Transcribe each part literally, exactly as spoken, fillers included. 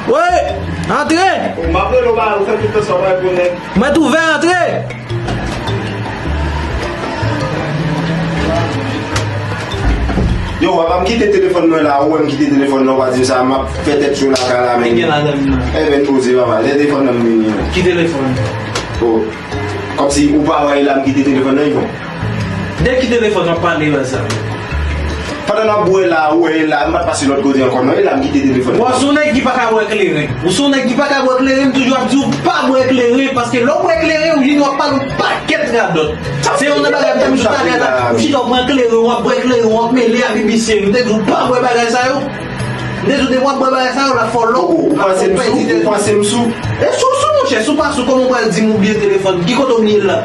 Wi, antre! M ap rele w ba ou fè tout tan sa w pa reponn nèg. Mwen t ouvè, antre! Yo, papa, m kite telefòn mwen la, ou wè m kite telefòn nan, ou pa di m sa, m ap fè tèt cho lakay la, men. Gen ladan m nan. Enben, poze, papa, lè telefòn nan m vini. Ki telefòn? Oh. Kòmsi ou pa wè la, m kite telefòn nan, Yvon. De ki telefòn w ap pale la sa? Pandan n ap bwè la, ou wè la, m pa t pase lòt kote ankò, non, e la m kite telefòn nan. Bon, se yon nèg ki pa ka bwè kleren. Ou se yon nèg ki pa ka bwè kleren, m toujou ap di w pa bwè kleren, paske lè w bwè kleren, ou vin w ap pale yon pakèt radòt. Se yon nan bagay m te m chita gade la. Ou chita w pran kleren, w ap bwè kleren, w ap mele avè misye. M te di w pa bwè bagay sa yo. M te di w depi w ap bwè bagay sa yo, l ap fè w lòk. Ou panse m sou? Ou panse m sou? E sou, sou, monchè, sou pa sou, kòman w pral di m ou bliye telefòn? Ki kote w bliye l la?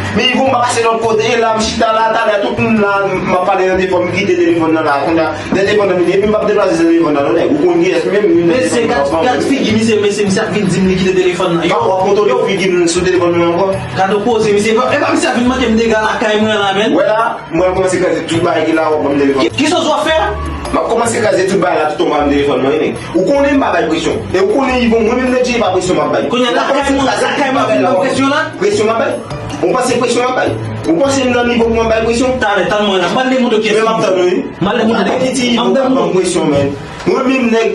Men Yvon, m pa pase lòt kote, e la m chita la, talè tout moun la, m ap pale nan telefòn, m kite telefòn nan la, kounye a, lè telefòn nan vini, epi m p ap deplase san telefòn nan, non, nèg, ou konn kiyès m ye, m vin nan telefòn nan. Mesye, gad, gad figi misye, mesye, misye ap vin di m li kite telefòn nan. Yo, w ap kontwole figi m sou telefòn mwen ankò? Gade koze, misye, e pa misye ap vin manke m dega lakay mwen la, menn. Wè la, mwen kòmanse kraze tout bagay ki la, w ap ban m telefòn. Ki, ki sòs w ap fè a? M ap kòmanse kraze tout bagay la, tout tan w ban m telefòn mwen, wi, nèg. Ou konnen m pa bay presyon. E ou konnen Yvon, mwen menm nèg, se pa presyon m ap bay. Kounye a, lakay mwen, lakay mwen vin ban presyon la? Presyon m ap bay? Ou panse presyon m ap bay? Ou panse m nan nivo pou m ap bay presyon? Talè, tann mwen la. M pral demontre w kiyès. Men m ap tann ou, wi. M pral demontre w. Piti Yvon ap ban m presyon, men. Mwen menm nèg.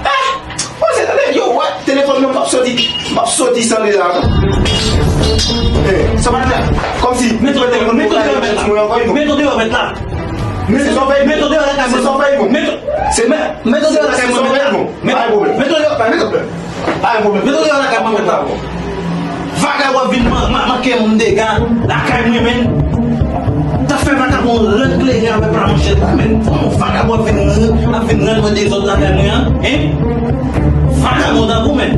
Ah! Panse, tande, yo, wè, telefòn nan m ap soti. M ap soti san li la. Eh, sa pa la. Kòmsi. Mete w deyò, mete w deyò mèt la. Mete w deyò mèt la. Men se sa w fè. Mete w deyò lakay mwen. Se sa w fè, Yvon. Mete w deyò lakay mwen mèt la. Pa gen pwoblèm. Mete w deyò, pa gen pwoblèm. Pa gen pwoblèm. Mete w deyò lakay mwen mèt la. Vagabon ap vin man-, man-, manke m dega lakay mwen, menn. T ap fè vagabon rann kleren avè pla manchèt la, menn. Kòman vagabon ap vin, ap vin rann mwen dezòd lakay mwen an, en? Vagabon tankou, menn.